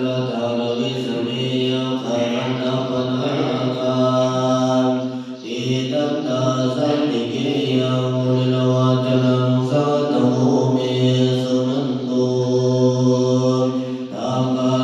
ລະຕາລະວິສະເມ ຍັກຂະຄັນຕະປະນາຄາ ຕິຕັນຕາສັນຕິເກ ຍັງມຸນິນະວາຈະລັງ ສາທະໂວ ເມ ສຸນັນຕຸ ທາກະ